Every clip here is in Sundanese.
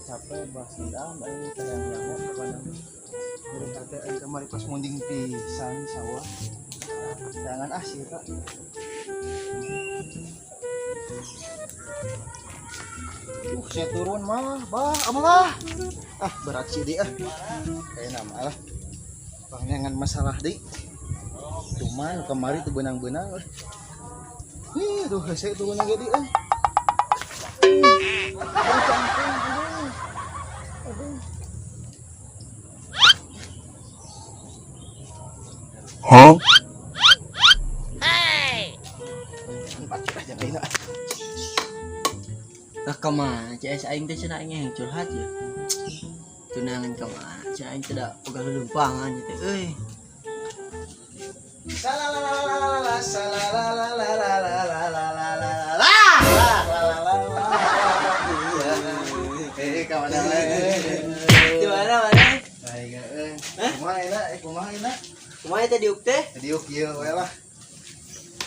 Capek bahas dendam aing teh yang nyaho pokona. Dari teh aing kamari pas munding pisan sawah. Jangan ah sih Pak. Saya turun mah, bah, apalah. Ah, berat sih dia. Kayak nama lah. Pangangan masalah deui. Cuman kemari tuh benang-benang lah. Ih, tuh hese turun lagi deui. Aduh, cangkeng, aduh. Aduh. Huh? Empat jangan ini. Lah kemana CS aing teh cenah aing yang curhat ya. Tunangan kemana cenah aing tidak pegang lumpangan gitu euy. Salalalalala, salalalalalalalala, la la la la la. Iya. Eh, ka mana we? Di mana mana? Baik, eh. Kumaha enak, kumaha enak. Kumaha teh diuk teh? Diuk ieu we lah.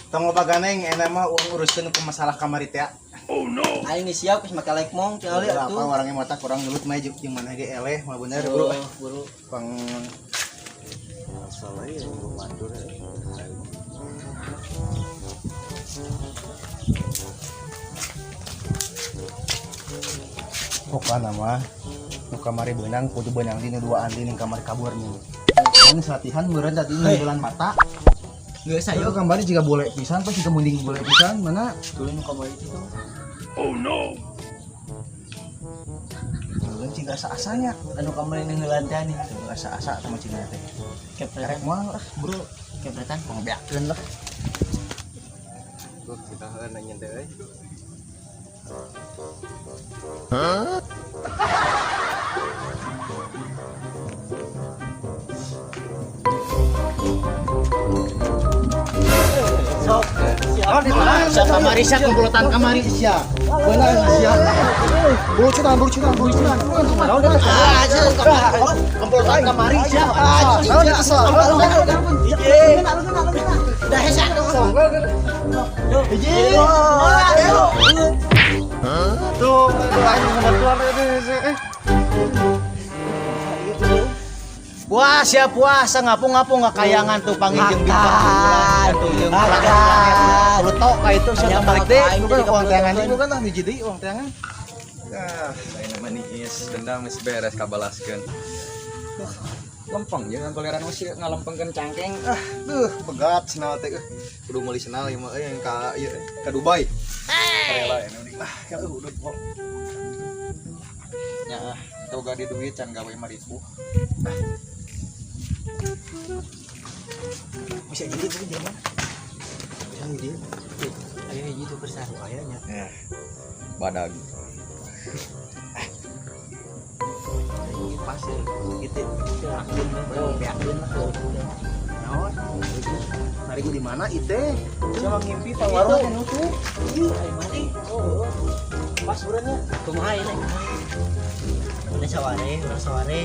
Tong loba ganeng enak mah uang uruskeun ku masalah kamari teh. Aing geus siap geus make lekmong tinggal Apa atuh. orangnya mata kurang gelut mah jeung mana ge eleh mah bener bro. Oh, bro. Pang Masalah ya mandur ya. Pokokna mah nu kamari beunang kudu beunang di nu duaan di ning kamar kabur nih. Ini latihan meureun tadi bulan mata. Geus Ayo ayo. kembali jika boleh pisan pas jika munding boleh pisan mana Dulu nu kamari itu. Meureun ciga asa-asanya. Anu kamari neunggeulan teh nih. Tuh asa-asa sama cina teh. Kepretan. Erek moal ah bro, Kepretan. pangbeakeun lah. Tuh kita heun nanya teh euy. Sok. Sia kamari sia komplotan kamari sia. Beunang sia. Buru cunan, buru cunan, buru cunan. Ah, Komplotan kamari sia. Naon itu kesel? Udah hese atuh. Hiji. Tuh, aduh aing ngebantuan eh. Wah, siap puasa ngapung-ngapung ngakayangan tuh panggil jeung bintang bulan tuh jeung planet. Lu tok ka itu sia balik deh. Aing Bukan jadi uang teangan kebetulan. ini bukan lah hiji deui uang teangan. Ah, saya nama niis dendam geus beres kabalaskeun. Lempeng jangan toleran masih ngalempengkeun cangkeng. Ah, duh, begat senal teh. Kudu meuli senal ieu mah euy yang ka ieu ka Dubai. Karela ya mending. Ah, ya udah kok. Ya, ah, teu di duit can gawe mah ripuh. Bisa jadi tuh zaman. Bisa jadi. Ayo hiji tuh bersatu Kayaknya. Ya. Badag. Ini pas ya gitu. Beakeun lah. Naon? Hari di mana ite? Sama ngimpi tang warung teh nutup. Ieu aing mah. Oh, pas urangnya. Kumaha ieu kumaha? Udah saware, udah saware.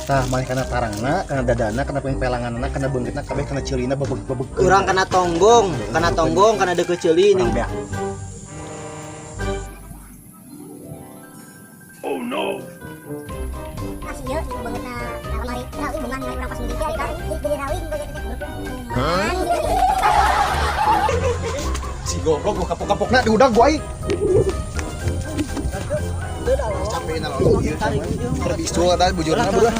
Tah, maneh kana tarangna, kana dadana, kana pengpelanganna, kana beungeutna, kabeh kana ceulina bebeg-bebeg. Urang kana tonggong, kana deukeut ceuli ning. Beak. Masih ya, ieu banget na kamari rawing bunga nilai urang pas mudik teh jadi rawing begitu teh. Si goblok gua kapok-kapokna diudag gua aing. Capek na lo ieu. Terbisul ada bujurna bro.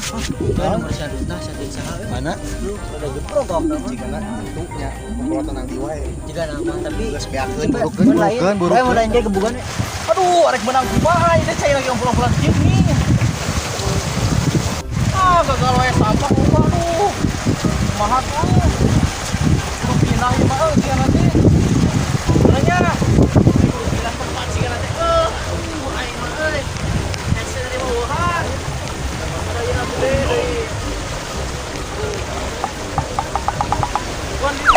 Nomor satu tah satu saha we. Mana? Lu pada jeprok kok. Jigana kitu nya komplotan nang di wae. Jika nama tapi Geus beakeun burukeun burukeun Burukeun, burukeun. mau lain ge gebugan we. Aduh, arek menang kumaha ini saya lagi pulang-pulang jeep nih. Ah, gagal wae sampah aduh. Kumaha tuh? Kudu pindah ieu mah euy sia nanti. Sebenarnya kudu pindah tempat sia nanti. Aing mah euy. Hese dari bawaan. Ada yang gede deui. Wan di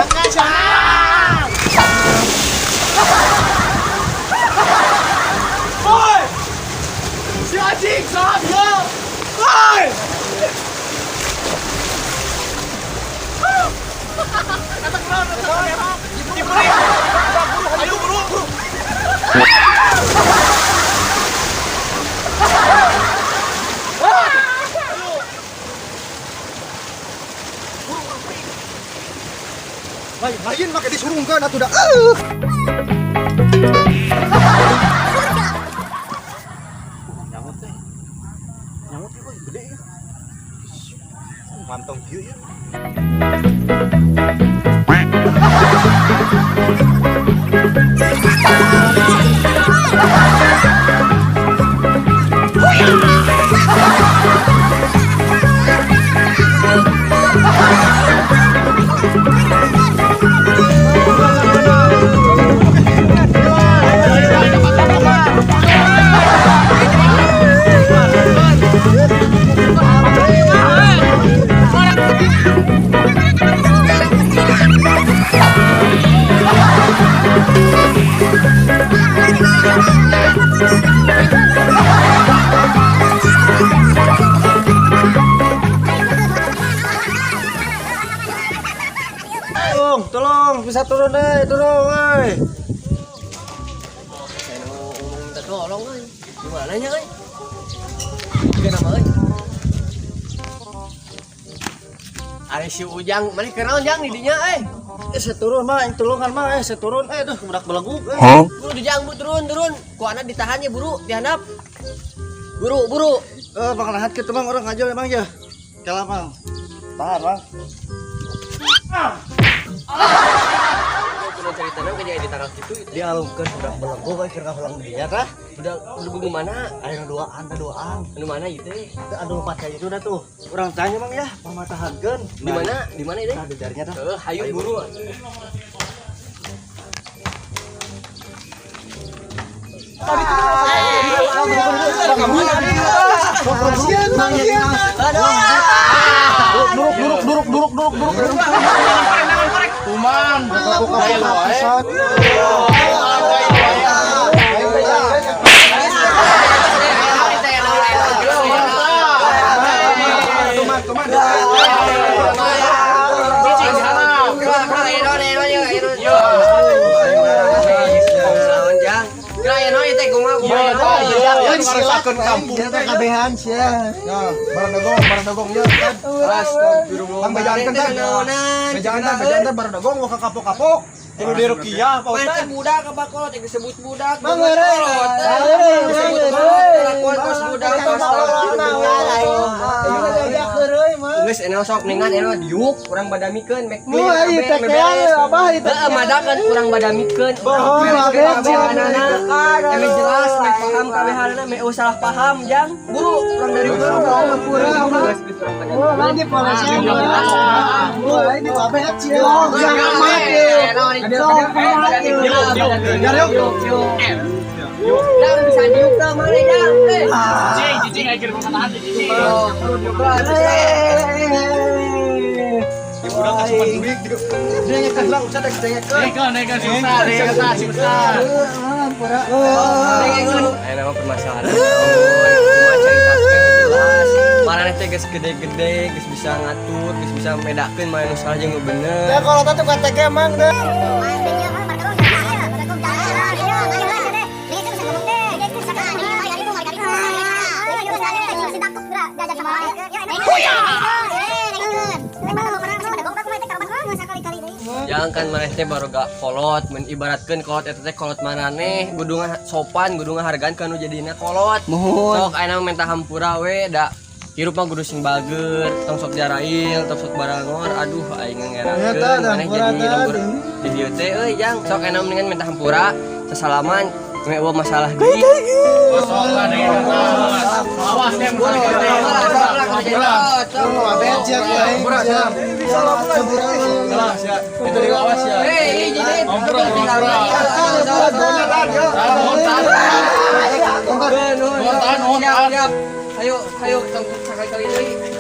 Woi! Si anjing salah dia. Woi! Kata kenal, kata kenal. make disurungkeun atuh da. Nyangut teh. Nyangut ieu gede ya. Mantong kieu ya. Tolong, tolong, bisa turun deh, tolong, euy. Saya mau ngomong minta tolong euy. Gimana nya euy? Juga nama euy. Ari si Ujang, mana kenaon Jang di dinya euy? Eh, saya turun mah, yang tulungan mah, eh, saya turun, eh, duh, budak beleguk, eh. Buru di Jang, bu turun, turun. Ku anak ditahan ya buru, dihandap. Buru, buru. Eh, bang nahan kitu bang, orang ngajar emang ya. Kalah bang. Tahan bang. Turun ceritanya kan jadi ditangkap gitu itu. Dialungkeun budak beleguk, eh, keur ngahulang dinya tah. Udah beleguk mana? Aya nu duaan, tah duaan. Anu mana itu? Teu anu lompat kayak gitu dah tuh. Urang tanya bang ya, pamatahankeun. Di mana? Di mana itu? Nah, di jarinya tah. Eh, hayu buru. Duruk duruk duruk duruk duruk duruk. Kuman, Buka Tuman tuman. Ngarasakeun kampung Dia teh kabehan sia. Ya, barang dagong ya kan. Bang bejaankeun tah. Bejaan tah, bejaan tah barang dagong wah kapok-kapok. Kudu dirukiah Pak Mana Ustad. budak apa kolot yang disebut budak? Mangere, mangere, Disebut mangere. kolot, kelakuan kos budak kos. Geus enel sok ningan enel diuk urang badamikeun mek Mu ai teh abah itu. Heeh, madakan urang badamikeun. Bohong, Urang abah. kabehanana. Eme jelas, mek paham kabehanana, mek eueuh salah paham jang. Buru urang dari buru. Geus geus urang badamikeun. Lagi polisi. Wah, ini babeh cilok jangan mati. Jang bisa diuk teh mana jang? Cicing, cicing akhir pematahan cicing. Ya budak kasupan duit gitu. Dengekeun lah usah dengekeun. Nekeun, nekeun si Ustad, nekeun si Ustad. Aya nama permasalahan. Kumaha caritakeun jelas. Marane teh geus gede-gede, geus bisa ngatur, geus bisa medakeun mana nu salah jeung nu bener. Ya kalau tadi kata emang deh. Jangan kan maneh teh baru gak kolot, mun ibaratkeun kolot eta teh kolot maraneh, kudu sopan, kudu ngahargaan ka nu jadina kolot. Muhun. Sok ayeuna mah minta hampura we da hirup mah kudu sing bager, tong sok jarail, tong sok barangor, aduh aing ngerakeun Eta, maneh hampura jadi lembur tadi. di dieu teh euy jang. Sok ayeuna mendingan minta hampura, sesalaman, meh eueuh masalah deui. Sok lah dengekeun. Awas deh Babeh sia aing. Salah sia. Itu di awas ya. Hei, jadi Hampura, hampura. Nuhun, tahan, nuhun, tahan. Siap, siap. Ayo, ayo, sekali-kali deui.